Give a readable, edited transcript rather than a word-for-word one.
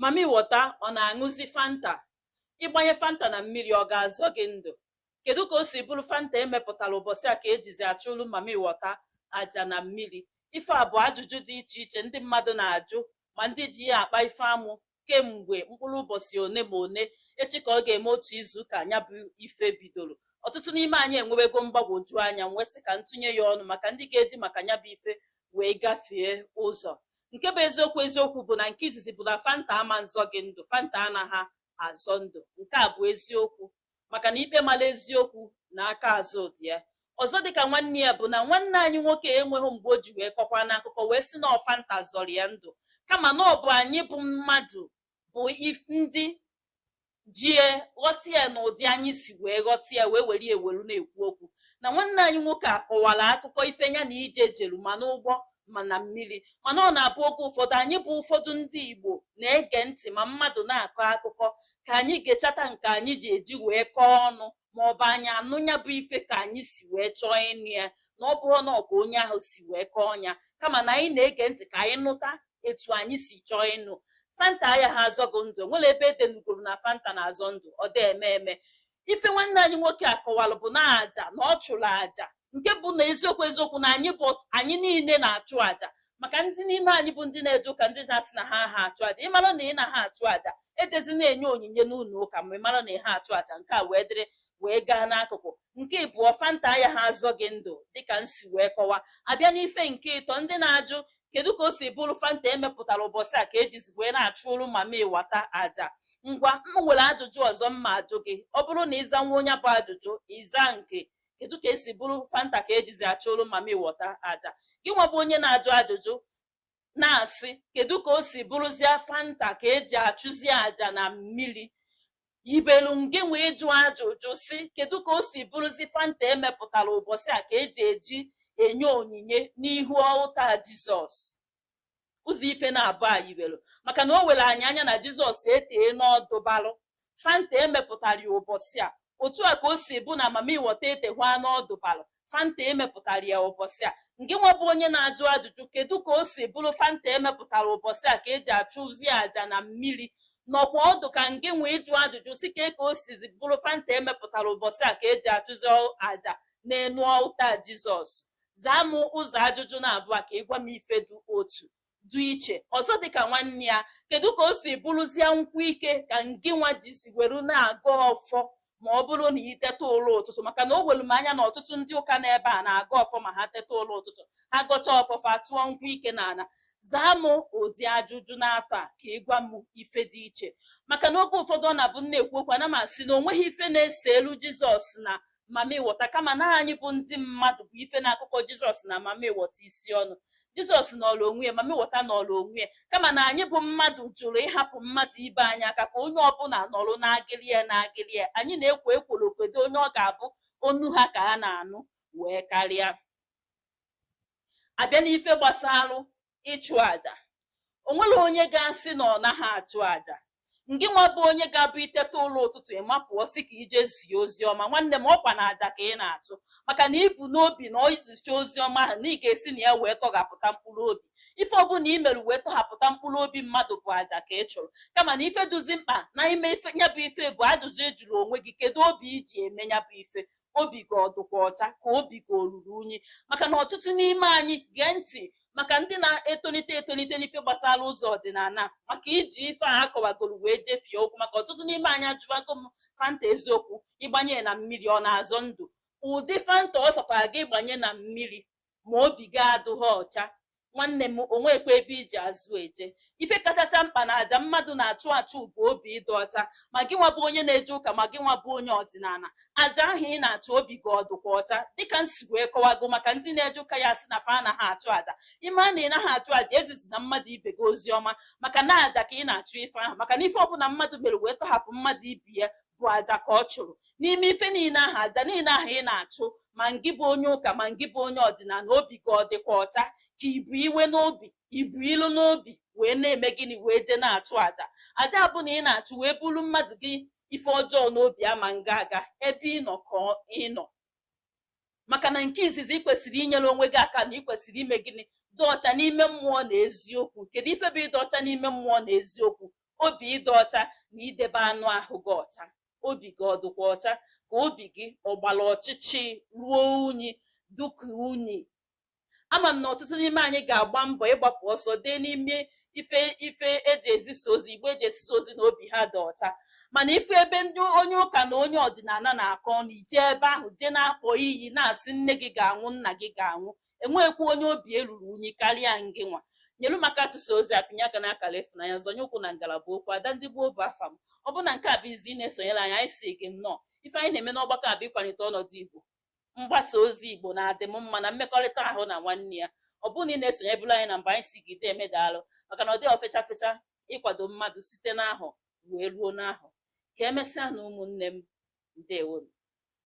Mami Wọta ọ na-aṅụzi Fanta? Ịgbanye Fanta na mmiri, ọ ga-azọ gị ndụ? Kedu ka o si bụrụ Fanta emepụtara ụbọchị a ka ejizi achụlụ Mami Wọta aja na mmiri? Ife a bụ ajụjụ dị iche iche ndị mmadụ na-ajụ, ma ndị ji ya akpa ife amụ kemgbe mkpụrụ ụbọchị one ma one. Echi ka ọ ga-eme otu izu ụka ya bụ ife bidoro. Ọtụtụ n'ime anyị enwewego mgbagwoju anya, wee sị ka ntụnye ya ọnụ maka ndị ga-eji maka ya bụ ife wee gafee ụzọ. Nke bụ eziokwu, eziokwu bụ na nke izizi bụ na Fanta ama nzọ gị ndụ. Fanta anaghị azọ ndụ. Nke a bụ eziokwu, maka na ikpe mara eziokwu na aka azụ dị ya. Ọzọ dịka nwanne ya bụ na nwanne anyị nwoke enweghị mgbe o ji wee kọkwa n'akụkọ wee sị na ọ Fanta zọrọ ya ndụ, kama na ọ bụ anyị bụ mmadụ bụ ndị jie ghọta ya n'ụdị anyị si wee ghọta ya, wee were eweru na-ekwu okwu na nwanne anyị nwoke a kọwara akụkọ ife ya na ije jeru ma n'ụgbọ ma na mmiri. Mana ọ na-abụ oge ụfọdụ, anyị bụ ụfọdụ ndị Igbo na-ege ntị ma mmadụ na-akọ akụkọ, ka anyị gechata nke anyị ji eji wee kọọ ọnụ, ma ọ bụ anyị anụ ya bụ ife ka anyị si wee chọọ ịnụ ya, na ọ bụrụ na ọ ka onye ahụ si wee kọọ ya, kama na anyị na-ege ntị ka anyị nụta etu anyị si chọọ ịnụ. Fanta aya ha azọgụ ndụ. Nwere ebe edenugoro na Fanta na-azọ ndụ? Ọ dị eme eme. Ife nwanne anyị nwoke a kọwalụ bụ na aja na ọ chụrụ aja, nke bụ na eziokwu eziokwu na anyị bụ anyị niile na-achụ aja. Maka ndị n'ime anyị bụ ndị na-eje ụka, ndị na-asị na ha ha achụ aja, ịmara na ị na ha achụ aja, ejezi na-enye onyinye n'ụlọ ụka ma ị mara na ị ha achụ aja. Nke a wee dịrị wee gaa n'akụkụ. Nke ịbụọ, Fanta ya ha azọ gị ndụ dịka nsi wee kọwa. Abịa n'ife nke ịtọ, ndị na-ajụ kedu ka o si bụrụ Fanta emepụtara ụbọchị a ka ejizi wee na-achụrụ Mami Wata aja. Ngwa, m nwere ajụjụ ọzọ m ma ajụ gị. Ọ bụrụ na ịza nwa onye bụ ajụjụ ịza nke kedu ka esi bụrụ Fanta ka ejizi achụrụ Mami Wọta aja, gị nwa bụ onye na-ajụ ajụjụ na-asị kedu ka o si bụrụzie Fanta ka eji achụzi aja na mmiri, yibelu ngị nwee jụ ajụjụ si kedu ka o si bụrụzi Fanta emepụtara ụbọchị a ka eji eji enye onyinye n'ihu ọlta Jizọs. Ụzọ ife na-abụ a yibelu, maka na o were anyị anya na Jizọs etee n'ọdụbalụ Fanta emepụtara ya ụbọchị a. Otu a ka o si bụ na Mami Wọta etehwa n'ọdụbalụ Fanta emepụtara ya ụbọchị a. Ngị nwa bụ onye na-ajụ ajụjụ kedu ka o si bụrụ Fanta emepụtara ụbọchị a ka eji achụzi aja na mmiri, nọkwa ọdụ ka ngị nwee ịjụ ajụjụ si ka o sizi bụrụ Fanta emepụtara ụbọchị a ka eji achụzi aja n'enu ọlta Jizọs. Zaa m ụzọ ajụjụ na-abụọ ka ị gwa m ife dị otu dị iche. Ọzọ dịka nwanne ya, kedu ka o si bụrụzie nkwụ ike ka ngị nwa ji si were na-agọ ọfọ ma ọ bụrụ na ị teta ụra ụtụtụ? Maka na o welu m anya na ọtụtụ ndị ụka n'ebe a na-agọ ọfọ ma ha teta ụra ụtụtụ, ha gọcha ọfọfa tụọ nkwụ ike n'ala. Zaa m ụdị ajụjụ na-atọ a ka ị gwa m ife dị iche. Maka na oge ụfọdụ ọ na-abụ na-ekwu okwu, ana m asị na onweghị ife na-ese elu Jizọs na Mami Wọta, kama na anyị bụ ndị mmadụ bụ ife n'akụkọ Jizọs na Mami Wọta isi ọnụ. Jizọs nọrọ onwe ya, Mami Wọta nọrọ onwe ya, kama na anyị bụ mmadụ jụrụ ịhapụ mmadụ ibe anyị aka ka onye ọbụla nọrọ n'agịrị ya n'agịrị ya. Anyị na-ekwo ekworo kedu onye ọ ga-abụ onu ha ka ha na-anụ wee karịa. Abịa n'ife gbasalụ ịchụ àjà, o nwere onye ga-asị na ọ naghị achụ àjà. Ngị nwa bụ onye ga-abụ iteta ụlọ ụtụtụ, ịmapụọ sị ka ije zie ozi ọma, nwanne m, ọkwa na àjà ka ị na-achụ, maka na ibu n'obi na izicha ozi ọma ahụ na ị ga-esi na ya wee tọghapụta mkpụrụ obi. Ife ọbụla i mere wee tọghapụta mkpụrụ obi mmadụ bụ àjà ka ị chụrụ. Kama na ife duzi mkpa na ime ife ya bụ ife bụ ajụjụ ị jụrụ onwe gị: kedu obi iji eme ya bụ ife? Obi gị ọ dụkwa ọcha, ka obi gị o ruru unyi? Maka na ọtụtụ n'ime anyị, gee ntị, maka ndị na-etolite etolite n'ife gbasara ụzọ ọdịnala, maka iji ife a akọwagoro wee jefie okwu, maka ọtụtụ n'ime anyị ajụbago m Fanta eziokwu ịgbanye na mmiri ọ na-azọ ndụ? Ụdị Fanta ọ sọkwara gị gbanye na mmiri, ma obi gị adụghị ọcha, nwanne m, onwekwa ebe iji azụ eje. Ife kachacha mkpa na àjà mmadụ na-achụ achụ bụ obi ịdị ọcha. Ma gị nwa bụ onye na-eje ụka, ma gị nwa bụ onye ọdịnala, àjà ahụ ị na-achụ, obi gị ọ dụkwa ọcha? Dịka nsi wee kọwago, maka ndị na-eje ụka ya sị na fa anaghị achụ àjà, ime a na ị naghị achụ àjà, ezizi na mmadụ ibe gị ozi ọma, maka na àjà ka ị na-achụ ife ahụ. Maka na ife ọbụla mmadụ mere wee tọhapụ mmadụ ibi ya bụ àjà ka ọ chụrụ. N'ime ife niile ahụ, àjà niile ahụ ị na-achụ, ma ngị bụ onye ụka, ma ngị bụ onye ọdịnala, obi gị ọ dịkwa ọcha, ka ibu iwe n'obi, ibu ilu n'obi wee na-eme gịnị, wee jee na-achụ àjà? Àjà abụ na ị na-achụ wee bụrụ mmadụ gị ife ọjọọ n'obi, ama nga aga ebe ị nọ ka ị nọ. Maka na nke izizi ị kwesịrị inyere onwe gị aka na ị kwesịrị ime gịnị? Dị ọcha n'ime mmụọ na eziokwu. Kedu ife bụ ịdị ọcha n'ime mmụọ na eziokwu? Obi ịdị ọcha na idebe anụ ahụ gị ọcha. Obi gị ọ dịkwa ọcha, ka obi gị ọ gbara ọchịchị ruo unyi dịka unyi? Ama m na ọtụtụ n'ime anyị ga-agba mbọ ịgbapụ ọsọ dee n'ime ife ife eji ezisa ozi, igbe eji ezisa ozi, na obi ha dị ọcha. Mana ife ebe ndị onye ụka na onye ọdịnala na-akọ ọnụ, ije ebe ahụ jee na-akpọ iyi, na-asị nne gị ga-anwụ, nna gị ga-anwụ. Enweghịkwa onye obi eruru unyi karịa ngị nwa. Nyelu maka atụsa ozi a, pinye aka n'akara ịfụnanya, zọnye ụkwụ na ngalaba okwu. Ada Ndị Gboo bụ afa m. Ọ bụ na nke a bụ izi ị na-esonyere anyị, anyị si gị nnọọ. Ife anyị na-eme n'ọgbakọ a bụ ịkwalite ọnọdụ Igbo, mgbasa ozi Igbo na-adị m mma na mmekọrịta ahụ na nwanne ya. Ọ bụrụ na ị na-esonyebụrụ anyị na mgbe, anyị si gị eme, daalụ, maka na ọ dịghị ofecha fecha ịkwado mmadụ site n'ahụ wee ruo n'ahụ. Ka emesịa na ụmụnne m, ndewonu.